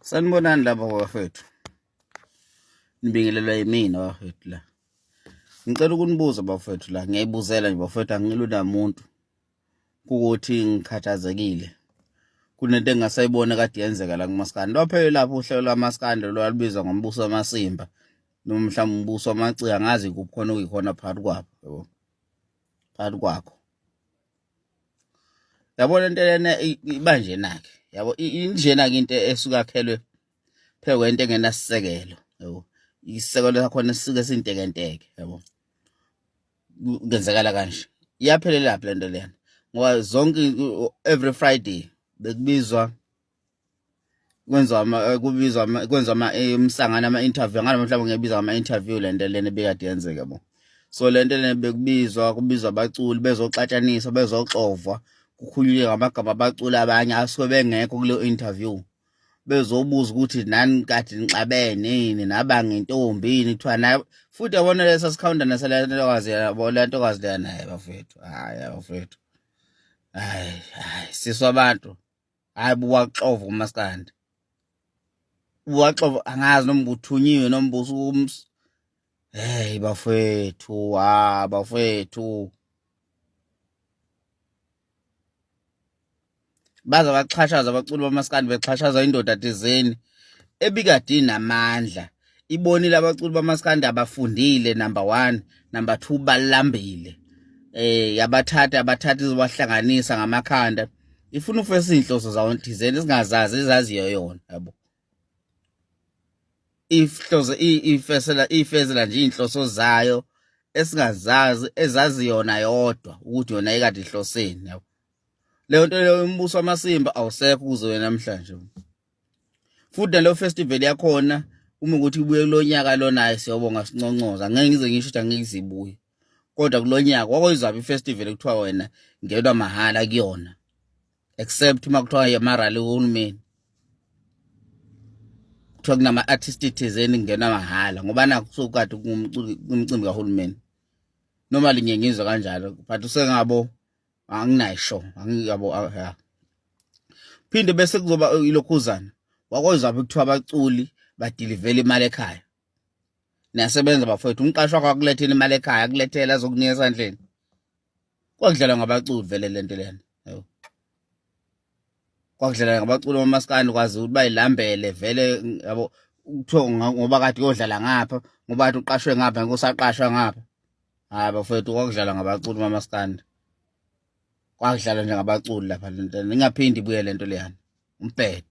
Sanibonani lapha bafethu. Nibingelelwa yimina bafethu la. Ngicela ukunibuza bafethu la, ngiyayibuzela nje bafethu angilwi namuntu. Kukuthi ngikhathazekile. Kunento engingasayibona kade yenzeka la kumaskandi. Lwaphela lapho uhlelo lwamaskandi lwalubizwa ngombuso wamasimba noma mhlawumbe umbuso wamaciko angazi kuphi khona okuyikhona phakathi kwabo yabo. Phakathi kwakho. Yabo lento lena iba njena-ke yabo injena-ke into esuke yakhelwe phezu kwento engenasisekelo yabo. Isisekelo sakhona sisuke sintekenteke yabo. Kenzakala kanje iyaphelelaphi lento lena ngoba zonke every Friday bekubizwa kwenziwa ama kubizwa kwenziwa ama umsangano ama interview ngalo mhlawumbe ngiyabiza ama interview lento lena ebikade yenzeka bo. So lento lena bekubizwa kubizwa abaculi bezoxatshaniswa bezoxovwa kukhulunywe ngamagama abaculi abanye asuke bengekho kuleyo interview bezobuza ukuthi nani kade nixabene yini nabanga intombi yini kuthiwa naye futhi yabona lesa sikhawunta naselentokazi yabo lentokazi leya naye bafethu hayi bafethu hayi hayi siswa abantu hayi buwaxova umaskandi buwaxova angazi noma buthunyiwe noma busuku. Hey bafethu, ha bafethu, baze baxhashaza abaculi bamaskandi bexhashaza indoda thizeni ebikade inamandla ibonile abaculi bamaskandi abafundile number 1 number 2 balambile yabathatha abathatha izobahlanganisa ngamakhanda ifuna ufesa inhloso zawo thizeni esingazazi ezaziyo yona yabo ihloso ifesela ifezela nje inhloso zayo esingazazi ezazi yona yodwa ukuthi yona ikade ihloseni yabo. Leyo nto leyo umbuso wamasimba awusekho kuze wena namhlanje. Futhi naleyo festival yakhona uma ukuthi ibuye kulonyaka lona siyobonga sinconcoza ngeke ngize ngisho ukuthi angeke izibuye kodwa kulonyaka wakoyizwaphi ifestival ekuthiwa wena ngenwa mahhala kuyona except uma kuthiwa amarali uhulumeni kuthiwa kunama-artist thizeni kungenwa mahhala ngoba nakho kusukade kumcimbi kahulumeni noma linye ngizwa kanjalo but usengabo anginayo sure angiyabo ya phinde bese kuzoba ilokhuzana wakozaphi kuthiwa abaculi badilivela imali ekhaya niyasebenza bafowethu umqashi wakho akulethela imali ekhaya akulethela azokunika esandleni kwakudlalwa ngabaculi vele lento lena yabo kwakudlalwa ngabaculi bamaskandi kwazi ukuthi bayilambele vele yabo kuthiwa ngoba kade uyodlala ngapha ngoba kade uqashwe ngapha ngeke usaqashwa ngapha hayi bafowethu kwakudlalwa ngabaculi bamaskandi kwakudlalwa nje ngabaculi lapha lento ingaphindi ibuye lento leyana umbhedo.